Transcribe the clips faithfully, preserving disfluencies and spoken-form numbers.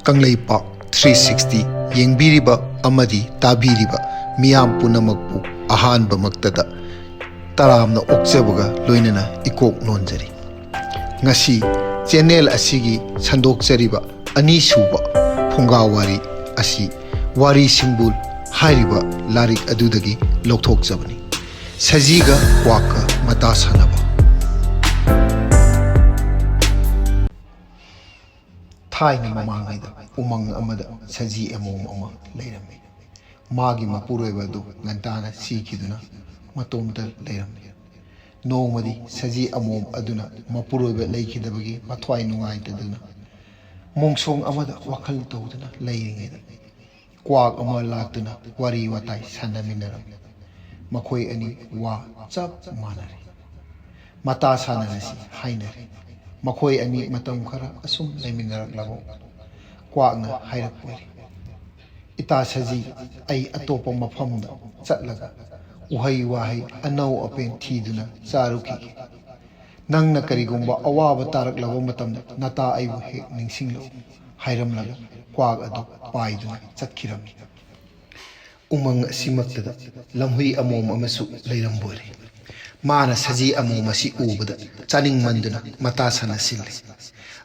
Kangleipak three sixty ꯌꯦꯡꯕꯤꯔꯤꯕ ꯑꯃꯗꯤ ꯇꯥꯕꯤꯔꯤꯕ ꯃꯤꯌꯥꯝ ꯄꯨꯝꯅꯃꯛꯄꯨ ꯑꯍꯥꯟꯕꯃꯛꯇꯗ ꯇꯔꯥꯝꯅ ꯑꯣꯛꯆꯕꯒ ꯂꯣꯏꯅꯅ ꯏꯀꯣꯛ ꯅꯣꯟꯖꯔꯤ꯫ ꯉꯁꯤ ꯆꯦꯅꯦꯜ ꯑꯁꯤꯒꯤ ꯁꯟꯗꯣꯛꯆꯔꯤꯕ ꯑꯅꯤꯁꯨꯕ ꯐꯨꯡꯒꯥ ꯋꯥꯔꯤ ꯑꯁꯤ ꯋꯥꯔꯤ ꯁꯤꯡꯕꯨꯜ ꯍꯥꯏꯔꯤꯕ ꯂꯥꯏꯔꯤꯛ ꯑꯗꯨꯗꯒꯤ ꯂꯧꯊꯣꯛꯆꯕꯅꯤ꯫ ꯁꯖꯤꯒ ꯀ꯭ꯋꯥꯛꯀ ꯃꯇꯥ ꯁꯥꯟꯅꯕ꯫ ꯊꯥꯏꯅ ꯃꯃꯥꯡꯉꯩꯗ ꯎꯃꯪ ꯑꯃꯗ ꯁꯖꯤ ꯑꯃꯣꯝ ꯑꯃ ꯂꯩꯔꯝꯃꯤ꯫ ꯃꯥꯒꯤ ꯃꯄꯨꯔꯣꯏꯕ ꯑꯗꯨ ꯉꯟꯇꯥꯅ ꯁꯤꯈꯤꯗꯨꯅ ꯃꯇꯣꯝꯇ ꯂꯩꯔꯝꯃꯤ꯫ ꯅꯣꯡꯃꯗꯤ ꯁꯖꯤ ꯑꯃꯣꯝ ꯑꯗꯨꯅ ꯃꯄꯨꯔꯣꯏꯕ ꯂꯩꯈꯤꯗꯕꯒꯤ ꯃꯊ꯭ꯋꯥꯏ ꯅꯨꯡꯉꯥꯏꯇꯗꯨꯅ ꯃꯣꯡꯁꯣꯡ ꯑꯃꯗ ꯋꯥꯈꯜ ꯇꯧꯗꯨꯅ ꯂꯩꯔꯤꯉꯩꯗ ꯀ꯭ꯋꯥꯛ ꯑꯃ ꯂꯥꯛꯇꯨꯅ ꯋꯥꯔꯤ ꯋꯥꯇꯥꯏ ꯁꯥꯟꯅꯃꯤꯟꯅꯔꯝꯃꯤ꯫ ꯃꯈꯣꯏ ꯑꯅꯤ ꯋꯥ ꯆꯞ ꯃꯥꯟꯅꯔꯦ꯫ ꯃꯇꯥ ꯁꯥꯟꯅꯔꯁꯤ ꯍꯥꯏꯅꯔꯦ꯫ ꯃꯈꯣꯏ ꯑꯅꯤ ꯃꯇꯝ ꯈꯔ ꯑꯁꯨꯝ ꯂꯩꯃꯤꯟꯅꯔꯛꯂꯕ ꯀ꯭ꯋꯥꯛꯅ ꯍꯥꯏꯔꯛꯄꯅꯤ, "ꯏꯇꯥ ꯁꯖꯤ, ꯑꯩ ꯑꯇꯣꯞꯄ ꯃꯐꯝꯗ ꯆꯠꯂꯒ ꯎꯍꯩ ꯋꯥꯍꯩ ꯑꯅꯧ ꯑꯄꯦꯟ ꯊꯤꯗꯨꯅ ꯆꯥꯔꯨꯈꯤꯒꯦ꯫ ꯅꯪꯅ ꯀꯔꯤꯒꯨꯝꯕ ꯑꯋꯥꯕ ꯇꯥꯔꯛꯂꯕ ꯃꯇꯝꯗ ꯅꯇꯥ ꯑꯩꯕꯨ ꯍꯦꯛ ꯅꯤꯡꯁꯤꯡꯂꯛꯎ" ꯍꯥꯏꯔꯝꯂꯒ ꯀ꯭ꯋꯥꯛ ꯑꯗꯨ ꯄꯥꯏꯗꯨꯅ ꯆꯠꯈꯤꯔꯝꯃꯤ꯫ ꯎꯃꯪ ꯑꯁꯤꯃꯛꯇꯗ ꯂꯝꯍꯨꯏ ꯑꯃꯣꯝ ꯑꯃꯁꯨ ꯂꯩꯔꯝꯕꯣꯔꯦ꯫ ꯃꯥꯅ ꯁꯖꯤ ꯑꯃꯣꯝ ꯑꯁꯤ ꯎꯕꯗ ꯆꯥꯅꯤꯡꯃꯟꯗꯨꯅ ꯃꯇꯥ ꯁꯥꯟꯅꯁꯤꯜꯂꯦ꯫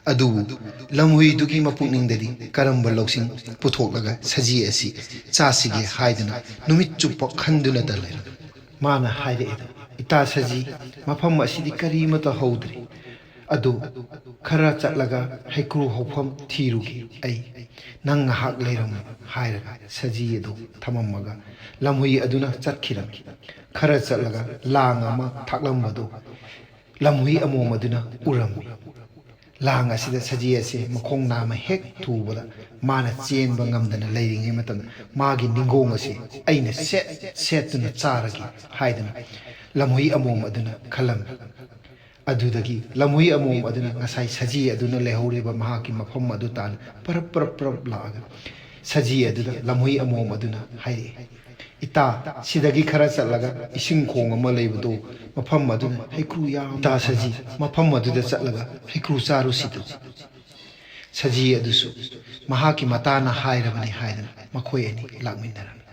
ꯑꯗꯨꯕꯨ ꯂꯝꯍꯨꯏꯗꯨꯒꯤ ꯃꯄꯨꯛꯅꯤꯡꯗꯗꯤ ꯀꯔꯝꯕ ꯂꯧꯁꯤꯡ ꯄꯨꯊꯣꯛꯂꯒ ꯁꯖꯤ ꯑꯁꯤ ꯆꯥꯁꯤꯒꯦ ꯍꯥꯏꯗꯨꯅ ꯅꯨꯃꯤꯠ ꯆꯨꯞꯄ ꯈꯟꯗꯨꯅꯇ ꯂꯩꯔꯝꯃꯤ꯫ ꯃꯥꯅ ꯍꯥꯏꯔꯛꯑꯦ, "ꯏꯇꯥ ꯁꯖꯤ, ꯃꯐꯝ ꯑꯁꯤꯗꯤ ꯀꯔꯤꯃꯠꯇ ꯍꯧꯗ꯭ꯔꯤ꯫ ꯑꯗꯨ ꯈꯔ ꯆꯠꯂꯒ ꯍꯩꯀ꯭ꯔꯨ ꯍꯧꯐꯝ ꯊꯤꯔꯨꯒꯦ ꯑꯩ꯫ ꯅꯪ ꯉꯥꯏꯍꯥꯛ ꯂꯩꯔꯝꯃꯨ" ꯍꯥꯏꯔꯒ ꯁꯖꯤ ꯑꯗꯨ ꯊꯝꯃꯝꯃꯒ ꯂꯝꯍꯨꯏ ꯑꯗꯨꯅ ꯆꯠꯈꯤꯔꯝꯃꯤ꯫ ꯈꯔ ꯆꯠꯂꯒ ꯂꯥꯡ ꯑꯃ ꯊꯥꯛꯂꯝꯕꯗꯨ ꯂꯝꯍꯨꯏ ꯑꯃꯣꯝ ꯑꯗꯨꯅ ꯎꯔꯝꯃꯤ꯫ ꯂꯥꯡ ꯑꯁꯤꯗ ꯁꯖꯤ ꯑꯁꯤ ꯃꯈꯣꯡ ꯅꯥꯝꯃ ꯍꯦꯛ ꯊꯨꯕꯗ ꯃꯥꯅ ꯆꯦꯟꯕ ꯉꯝꯗꯅ ꯂꯩꯔꯤꯉꯩ ꯃꯇꯝꯗ ꯃꯥꯒꯤ ꯅꯤꯡꯒꯣꯡ ꯑꯁꯤ "ꯑꯩꯅ ꯁꯦꯠ ꯁꯦꯠꯇꯨꯅ ꯆꯥꯔꯒꯦ" ꯍꯥꯏꯗꯨꯅ ꯂꯝꯍꯨꯏ ꯑꯃꯣꯝ ꯑꯗꯨꯅ ꯈꯜꯂꯝꯃꯤ꯫ ꯑꯗꯨꯗꯒꯤ ꯂꯝꯍꯨꯏ ꯑꯃꯣꯝ ꯑꯗꯨꯅ ꯉꯁꯥꯏ ꯁꯖꯤ ꯑꯗꯨꯅ ꯂꯩꯍꯧꯔꯤꯕ ꯃꯍꯥꯛꯀꯤ ꯃꯐꯝ ꯑꯗꯨ ꯇꯥꯟꯅ ꯄꯔꯞ ꯄꯔꯞ ꯄꯔꯞ ꯂꯥꯛꯑꯒ ꯁꯖꯤ ꯑꯗꯨꯗ ꯂꯝꯍꯨꯏ ꯑꯃꯣꯝ ꯑꯗꯨꯅ ꯍꯥꯏꯔꯛꯏ, "ꯏꯇꯥ, ꯁꯤꯗꯒꯤ ꯈꯔ ꯆꯠꯂꯒ ꯏꯁꯤꯡ ꯈꯣꯡ ꯑꯃ ꯂꯩꯕꯗꯨ, ꯃꯐꯝ ꯑꯗꯨꯗ ꯍꯩꯀ꯭ꯔꯨ ꯌꯥꯝ ꯏꯇꯥ ꯁꯖꯤ, ꯃꯐꯝ ꯑꯗꯨꯗ ꯆꯠꯂꯒ ꯍꯩꯀ꯭ꯔꯨ ꯆꯥꯔꯨꯁꯤꯗ" ꯁꯖꯤ ꯑꯗꯨꯁꯨ ꯃꯍꯥꯛꯀꯤ ꯃꯇꯥꯅ ꯍꯥꯏꯔꯕꯅꯤ ꯍꯥꯏꯗꯨꯅ ꯃꯈꯣꯏ ꯑꯅꯤ ꯂꯥꯛꯃꯤꯟꯅꯔꯝꯃꯤ꯫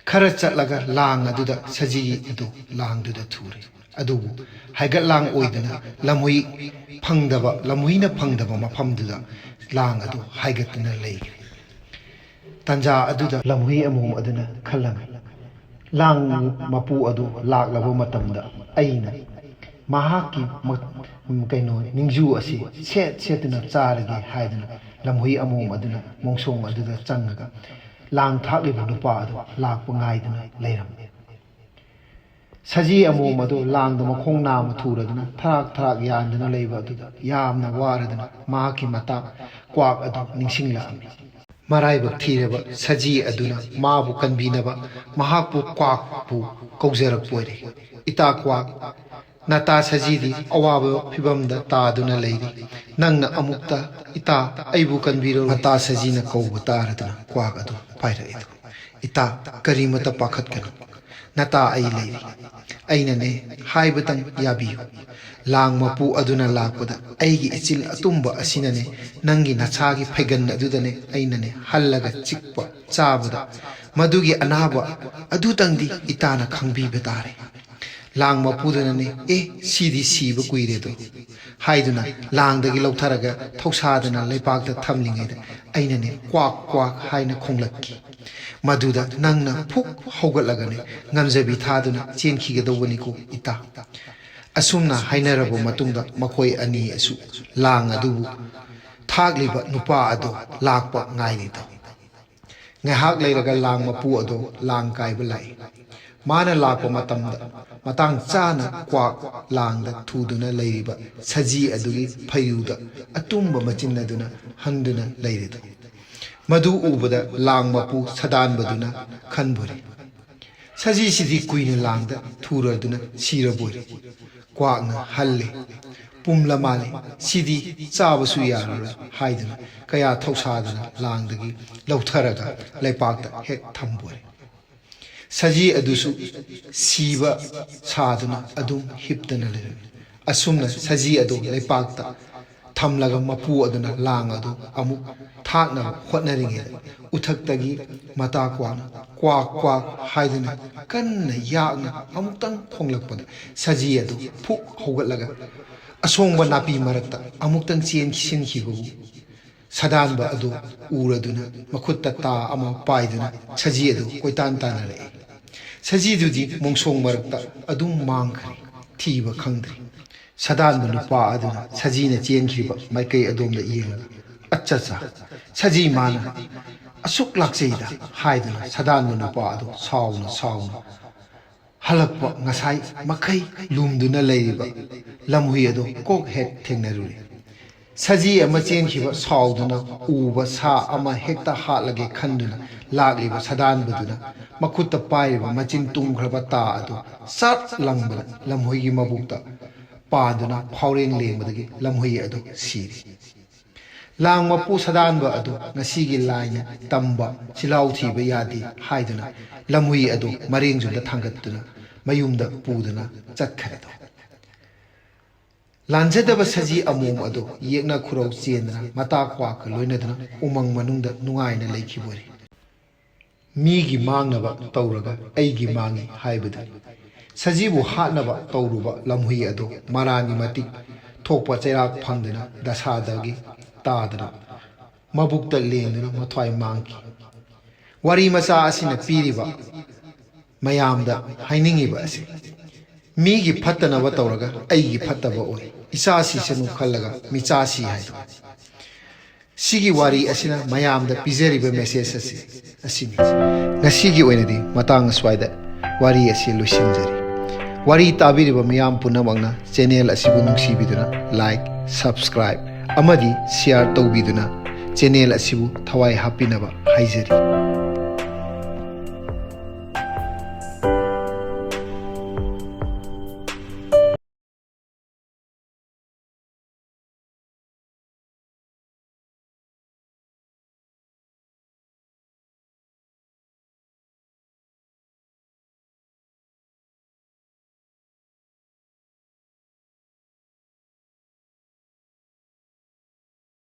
ꯈꯔ ꯆꯠꯂꯒ ꯂꯥꯡ ꯑꯗꯨꯗ ꯁꯖꯤ ꯑꯗꯨ ꯂꯥꯡꯗꯨꯗ ꯊꯨꯔꯦ꯫ ꯑꯗꯨꯕꯨ ꯍꯥꯏꯒꯠꯂꯥꯡ ꯑꯣꯏꯗꯨꯅ ꯂꯝꯍꯨꯏ ꯐꯪꯗꯕ, ꯂꯝꯍꯨꯏꯅ ꯐꯪꯗꯕ ꯃꯐꯝꯗꯨꯗ ꯂꯥꯡ ꯑꯗꯨ ꯍꯥꯏꯒꯠꯇꯨꯅ ꯂꯩꯈ꯭ꯔꯦ꯫ ꯇꯟꯖꯥ ꯑꯗꯨꯗ ꯂꯝꯍꯨꯏ ꯑꯃꯣꯝ ꯑꯗꯨꯅ ꯈꯜꯂꯝꯃꯤ, "ꯂꯥꯡ ꯃꯄꯨ ꯑꯗꯨ ꯂꯥꯛꯂꯕ ꯃꯇꯝꯗ ꯑꯩꯅ ꯃꯍꯥꯛꯀꯤ ꯃ-, ꯀꯩꯅꯣ, ꯅꯤꯡꯖꯨ ꯑꯁꯤ ꯁꯦꯠ ꯁꯦꯠꯇꯨꯅ ꯆꯥꯔꯒꯦ" ꯍꯥꯏꯗꯨꯅ ꯂꯝꯍꯨꯏ ꯑꯃꯣꯝ ꯑꯗꯨꯅ ꯃꯣꯡꯁꯣꯡ ꯑꯗꯨꯗ ꯆꯪꯉꯒ ꯂꯥꯡ ꯊꯥꯛꯂꯤꯕ ꯅꯨꯄꯥ ꯑꯗꯨ ꯂꯥꯛꯄ ꯉꯥꯏꯗꯨꯅ ꯂꯩꯔꯝꯃꯤ꯫ ꯁꯖꯤ ꯑꯃꯣꯝ ꯑꯗꯨ ꯂꯥꯡꯗ ꯃꯈꯣꯡ ꯅꯥꯝꯃ ꯊꯨꯔꯗꯨꯅ ꯊꯔꯥꯛ ꯊꯔꯥꯛ ꯌꯥꯟꯗꯨꯅ ꯂꯩꯕ ꯑꯗꯨꯗ ꯌꯥꯝꯅ ꯋꯥꯔꯗꯨꯅ ꯃꯍꯥꯛꯀꯤ ꯃꯇꯥ ꯀ꯭ꯋꯥꯛ ꯑꯗꯨ ꯅꯤꯡꯁꯤꯡꯂꯛꯑꯝꯃꯤ꯫ ꯃꯔꯥꯏꯕꯛ ꯊꯤꯔꯕ ꯁꯖꯤ ꯑꯗꯨꯅ ꯃꯥꯕꯨ ꯀꯟꯕꯤꯅꯕ ꯃꯍꯥꯛꯄꯨ ꯀ꯭ꯋꯥꯛꯄꯨ ꯀꯧꯖꯔꯛꯄ ꯑꯣꯏꯔꯦ꯫ "ꯏꯇꯥ ꯀ꯭ꯋꯥꯛ, ꯅꯇꯥ ꯁꯖꯤꯗꯤ ꯑꯋꯥꯕ ꯐꯤꯚꯝꯗ ꯇꯥꯗꯨꯅ ꯂꯩꯔꯤ꯫ ꯅꯪꯅ ꯑꯃꯨꯛꯇ ꯏꯇꯥ ꯑꯩꯕꯨ ꯀꯟꯕꯤꯔꯣ꯫" ꯃꯇꯥ ꯁꯖꯤꯅ ꯀꯧꯕ ꯇꯥꯔꯗꯨꯅ ꯀ꯭ꯋꯥꯛ ꯑꯗꯨ ꯄꯥꯏꯔꯛꯏ꯫ "ꯏꯇꯥ, ꯀꯔꯤꯃꯇ ꯄꯥꯈꯠꯀꯅꯨ꯫ ꯅꯇꯥ ꯑꯩ ꯂꯩꯔꯤ꯫ ꯑꯩꯅꯅꯦ ꯍꯥꯏꯕꯇꯪ ꯌꯥꯕꯤꯌꯨ꯫ ꯂꯥꯡ ꯃꯄꯨ ꯑꯗꯨꯅ ꯂꯥꯛꯄꯗ ꯑꯩꯒꯤ ꯏꯆꯤꯜ ꯑꯇꯨꯝꯕ ꯑꯁꯤꯅꯅꯦ ꯅꯪꯒꯤ ꯅꯁꯥꯒꯤ ꯐꯩꯒꯟ ꯑꯗꯨꯗꯅꯦ ꯑꯩꯅꯅꯦ ꯍꯜꯂꯒ ꯆꯤꯛꯄ ꯆꯥꯕꯗ ꯃꯗꯨꯒꯤ ꯑꯅꯥꯕ ꯑꯗꯨꯇꯪꯗꯤ ꯏꯇꯥꯅ ꯈꯪꯕꯤꯕ ꯇꯥꯔꯦ꯫" ꯂꯥꯡ ꯃꯄꯨꯗꯨꯅꯅꯦ, "ꯑꯦ, ꯁꯤꯗꯤ ꯁꯤꯕ ꯀꯨꯏꯔꯦꯗꯣ" ꯍꯥꯏꯗꯨꯅ ꯂꯥꯡꯗꯒꯤ ꯂꯧꯊꯔꯒ ꯊꯧꯁꯥꯗꯅ ꯂꯩꯄꯥꯛꯇ ꯊꯝꯂꯤꯉꯩꯗ ꯑꯩꯅꯅꯦ ꯀ꯭ꯋꯥꯛ ꯀ꯭ꯋꯥꯛ ꯍꯥꯏꯅ ꯈꯣꯡꯂꯛꯈꯤ꯫ ꯃꯗꯨꯗ ꯅꯪꯅ ꯐꯨꯛ ꯍꯧꯒꯠꯂꯒꯅꯦ ꯉꯝꯖꯕꯤ ꯊꯥꯗꯨꯅ ꯆꯦꯟꯈꯤꯒꯗꯧꯕꯅꯤꯀꯣ ꯏꯇꯥ꯫ ꯑꯁꯨꯝꯅ ꯍꯥꯏꯅꯔꯕ ꯃꯇꯨꯡꯗ ꯃꯈꯣꯏ ꯑꯅꯤ ꯑꯁꯨ ꯂꯥꯡ ꯑꯗꯨꯕꯨ ꯊꯥꯛꯂꯤꯕ ꯅꯨꯄꯥ ꯑꯗꯨ ꯂꯥꯛꯄ ꯉꯥꯏꯔꯤꯗꯣ꯫ ꯉꯥꯏꯍꯥꯛ ꯂꯩꯔꯒ ꯂꯥꯡ ꯃꯄꯨ ꯑꯗꯣ ꯂꯥꯡ ꯀꯥꯏꯕ ꯂꯥꯛꯏ꯫ ꯃꯥꯅ ꯂꯥꯛꯄ ꯃꯇꯝꯗ ꯃꯇꯥꯡ ꯆꯥꯅ ꯀ꯭ꯋꯥꯛ ꯂꯥꯡꯗ ꯊꯨꯗꯨꯅ ꯂꯩꯔꯤꯕ ꯁꯖꯤ ꯑꯗꯨꯒꯤ ꯐꯩꯔꯨꯗ ꯑꯇꯨꯝꯕ ꯃꯆꯤꯟ ꯑꯗꯨꯅ ꯍꯟꯗꯨꯅ ꯂꯩꯔꯤꯗꯣ꯫ ꯃꯗꯨ ꯎꯕꯗ ꯂꯥꯡ ꯃꯄꯨ ꯁꯗꯥꯟꯕꯗꯨꯅ ꯈꯟꯕꯨꯔꯦ, "ꯁꯖꯤꯁꯤꯗꯤ ꯀꯨꯏꯅ ꯂꯥꯡꯗ ꯊꯨꯔꯗꯨꯅ ꯁꯤꯔꯕꯣꯏꯔꯦ꯫" ꯀ꯭ꯋꯥꯛꯅ ꯍꯜꯂꯦ, "ꯄꯨꯝꯂ ꯃꯥꯜꯂꯦ, ꯁꯤꯗꯤ ꯆꯥꯕꯁꯨ ꯌꯥꯔꯔꯣꯏ" ꯍꯥꯏꯗꯨꯅ ꯀꯌꯥ ꯊꯧꯁꯥꯗꯅ ꯂꯥꯡꯗꯒꯤ ꯂꯧꯊꯔꯒ ꯂꯩꯄꯥꯛꯇ ꯍꯦꯛ ꯊꯝꯕꯣꯔꯦ꯫ ꯁꯖꯤ ꯑꯗꯨꯁꯨ ꯁꯤꯕ ꯁꯥꯗꯨꯅ ꯑꯗꯨꯝ ꯍꯤꯞꯇꯅ ꯂꯩꯔꯝꯃꯤ꯫ ꯑꯁꯨꯝꯅ ꯁꯖꯤ ꯑꯗꯨ ꯂꯩꯄꯥꯛꯇ ꯊꯝꯂꯒ ꯃꯄꯨ ꯑꯗꯨꯅ ꯂꯥꯡ ꯑꯗꯨ ꯑꯃꯨꯛ ꯊꯥꯛꯅꯕ ꯍꯣꯠꯅꯔꯤꯉꯩꯗ ꯎꯊꯛꯇꯒꯤ ꯃꯇꯥ ꯀ꯭ꯋꯥꯛꯅ ꯀ꯭ꯋꯥꯛ ꯀ꯭ꯋꯥꯛ ꯍꯥꯏꯗꯨꯅ ꯀꯟꯅ ꯌꯥꯛꯅ ꯑꯃꯨꯛꯇꯪ ꯈꯣꯡꯂꯛꯄꯗ ꯁꯖꯤ ꯑꯗꯨ ꯐꯨꯛ ꯍꯧꯒꯠꯂꯒ ꯑꯁꯣꯡꯕ ꯅꯥꯄꯤ ꯃꯔꯛꯇ ꯑꯃꯨꯛꯇꯪ ꯆꯦꯟꯁꯤꯟꯈꯤꯕꯕꯨ ꯁꯗꯥꯟꯕ ꯑꯗꯨ ꯎꯔꯗꯨꯅ ꯃꯈꯨꯠꯇ ꯇꯥ ꯑꯃ ꯄꯥꯏꯗꯨꯅ ꯁꯖꯤ ꯑꯗꯨ ꯀꯣꯏꯇꯥꯟ ꯇꯥꯟꯅꯔꯛꯏ꯫ ꯁꯖꯤꯗꯨꯗꯤ ꯃꯣꯡꯁꯣꯡ ꯃꯔꯛꯇ ꯑꯗꯨꯝ ꯃꯥꯡꯈ꯭ꯔꯦ, ꯊꯤꯕ ꯈꯪꯗ꯭ꯔꯦ꯫ ꯁꯗꯥꯟꯕ ꯅꯨꯄꯥ ꯑꯗꯨꯅ ꯁꯖꯤꯅ ꯆꯦꯟꯈ꯭ꯔꯤꯕ ꯃꯥꯏꯀꯩ ꯑꯗꯣꯝꯗ ꯌꯦꯡꯂꯒ, "ꯑꯠꯆꯥ ꯆꯥ, ꯁꯖꯤ ꯃꯥꯅ ꯑꯁꯨꯛ ꯂꯥꯛꯆꯩꯗ" ꯍꯥꯏꯗꯨꯅ ꯁꯗꯥꯟꯕ ꯅꯨꯄꯥ ꯑꯗꯨ ꯁꯥꯎꯅ ꯁꯥꯎꯅ ꯍꯜꯂꯛꯄ ꯉꯁꯥꯏ ꯃꯈꯩ ꯂꯨꯝꯗꯨꯅ ꯂꯩꯔꯤꯕ ꯂꯝꯍꯨꯏ ꯑꯗꯨ ꯀꯣꯛ ꯍꯦꯛ ꯊꯦꯡꯅꯔꯨꯔꯦ꯫ ꯁꯖꯤ ꯑꯃ ꯆꯦꯟꯈꯤꯕ ꯁꯥꯎꯗꯨꯅ ꯎꯕ ꯁꯥ ꯑꯃ ꯍꯦꯛꯇ ꯍꯥꯠꯂꯒꯦ ꯈꯟꯗꯨꯅ ꯂꯥꯛꯂꯤꯕ ꯁꯗꯥꯟꯕꯗꯨꯅ ꯃꯈꯨꯠꯇ ꯄꯥꯏꯔꯤꯕ ꯃꯆꯤꯟ ꯇꯨꯝꯈ꯭ꯔꯕ ꯇꯥ ꯑꯗꯨ ꯆꯥꯠ ꯂꯪꯕꯗ ꯂꯝꯍꯨꯏꯒꯤ ꯃꯕꯨꯛꯇ ꯄꯥꯟꯗꯨꯅ ꯐꯥꯎꯔꯦꯡ ꯂꯦꯡꯕꯗꯒꯤ ꯂꯝꯍꯨꯏ ꯑꯗꯨ ꯁꯤꯔꯤ꯫ ꯂꯥꯡ ꯃꯄꯨ ꯁꯗꯥꯟꯕ ꯑꯗꯨ ꯉꯁꯤꯒꯤ ꯂꯥꯏꯅ ꯇꯝꯕ ꯆꯤꯜꯍꯥꯎ ꯊꯤꯕ ꯌꯥꯗꯦ ꯍꯥꯏꯗꯨꯅ ꯂꯝꯍꯨꯏ ꯑꯗꯨ ꯃꯔꯦꯡꯖꯨꯗ ꯊꯥꯡꯒꯠꯇꯨꯅ ꯃꯌꯨꯝꯗ ꯄꯨꯗꯨꯅ ꯆꯠꯈ꯭ꯔꯦꯗꯣ꯫ ꯂꯥꯟꯖꯗꯕ ꯁꯖꯤ ꯑꯃꯣꯝ ꯑꯗꯨ ꯌꯦꯛꯅ ꯈꯨꯔꯧ ꯆꯦꯟꯗꯅ ꯃꯇꯥ ꯀ꯭ꯋꯥꯛꯀ ꯂꯣꯏꯅꯗꯨꯅ ꯎꯃꯪ ꯃꯅꯨꯡꯗ ꯅꯨꯡꯉꯥꯏꯅ ꯂꯩꯈꯤꯕ ꯑꯣꯏꯔꯦ꯫ ꯃꯤꯒꯤ ꯃꯥꯡꯅꯕ ꯇꯧꯔꯒ ꯑꯩꯒꯤ ꯃꯥꯡꯉꯤ ꯍꯥꯏꯕꯗꯨꯅꯤ꯫ ꯁꯖꯤꯕꯨ ꯍꯥꯠꯅꯕ ꯇꯧꯔꯨꯕ ꯂꯝꯍꯨꯏ ꯑꯗꯨ ꯃꯔꯥꯟꯒꯤ ꯃꯇꯤꯛ ꯊꯣꯛꯄ ꯆꯩꯔꯥꯛ ꯐꯪꯗꯅ ꯗꯁꯥꯗꯒꯤ ꯇꯥꯗꯅ ꯃꯕꯨꯛꯇ ꯂꯦꯡꯗꯨꯅ ꯃꯊ꯭ꯋꯥꯏ ꯃꯥꯡꯈꯤ꯫ ꯋꯥꯔꯤ ꯃꯆꯥ ꯑꯁꯤꯅ ꯄꯤꯔꯤꯕ ꯃꯌꯥꯝꯗ ꯍꯥꯏꯅꯤꯡꯉꯤꯕ ꯑꯁꯤ, ꯃꯤꯒꯤ ꯐꯠꯇꯅꯕ ꯇꯧꯔꯒ ꯑꯩꯒꯤ ꯐꯠꯇꯕ ꯑꯣꯏ, ꯏꯆꯥ ꯁꯤꯁꯅꯨ ꯈꯜꯂꯒ ꯃꯤꯆꯥ ꯁꯤ ꯍꯥꯏꯗꯣ꯫ ꯁꯤꯒꯤ ꯋꯥꯔꯤ ꯑꯁꯤꯅ ꯃꯌꯥꯝꯗ ꯄꯤꯖꯔꯤꯕ ꯃꯦꯁꯦꯖ ꯑꯁꯤ ꯑꯁꯤꯅꯤ꯫ ꯉꯁꯤꯒꯤ ꯑꯣꯏꯅꯗꯤ ꯃꯇꯥꯡ ꯑꯁ꯭ꯋꯥꯏꯗ ꯋꯥꯔꯤ ꯑꯁꯤ ꯂꯣꯏꯁꯤꯟꯖꯔꯤ꯫ ꯋꯥꯔꯤ ꯇꯥꯕꯤꯔꯤꯕ ꯃꯤꯌꯥꯝ ꯄꯨꯝꯅꯃꯛꯅ ꯆꯦꯅꯦꯜ ꯑꯁꯤꯕꯨ ꯅꯨꯡꯁꯤꯕꯤꯗꯨꯅ ꯂꯥꯏꯛ, ꯁꯕꯁꯀ꯭ꯔꯥꯏꯕ ꯑꯃꯗꯤ ꯁꯤꯌꯥꯔ ꯇꯧꯕꯤꯗꯨꯅ ꯆꯦꯅꯦꯜ ꯑꯁꯤꯕꯨ ꯊꯋꯥꯏ ꯍꯥꯞꯄꯤꯅꯕ ꯍꯥꯏꯖꯔꯤ꯫